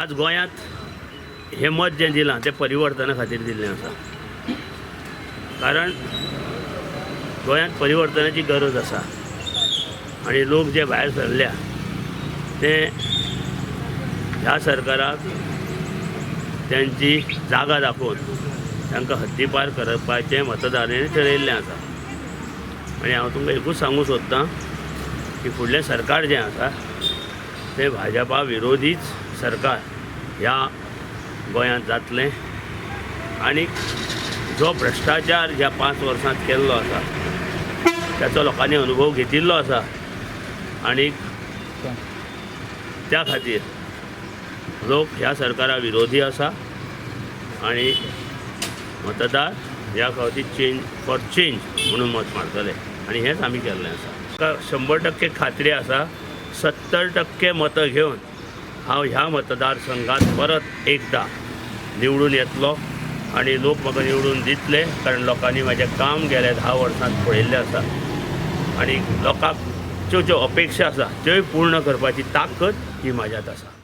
आज गोंयांत हें मत जें दिलां तें परिवर्तना खातीर दिल्लें आसा, कारण गोंयांत परिवर्तनाची गरज आसा आनी लोक जे भायर सरल्या ते ह्या सरकाराक त्यांची जागा दाखोवन तांकां हद्दीपार करपाचें मतदारांनी ठरयल्लें आसा. आनी हांव तुमकां एकूच सांगूंक सोदतां की फुडलें सरकार जें आसा तें भाजपा विरोधीच सरकार ह्या गोंयांत जातलें आनी जो भ्रश्टाचार ह्या 5 वर्सांत केल्लो आसा ताचो लोकांनी अनुभव घेतिल्लो आसा आनी त्या खातीर लोक ह्या सरकारा विरोधी आसा आनी मतदार ह्या फावटी चेंज फॉर चेंज म्हणून मत मारतले आनी हेंच आमी केल्लें आसा. म्हाका 100% खात्री आसा 70% मतां घेवन हांव ह्या मतदारसंघात परत एकदां निवडून येतलो आनी लोक म्हाका निवडून दितले, कारण लोकांनी म्हाजें काम गेल्या 10 वर्सांत पळयल्लें आसा आनी लोकांक ज्यो ज्यो अपेक्षा आसा त्योय पूर्ण करपाची ताकद ही म्हाज्यांत आसा.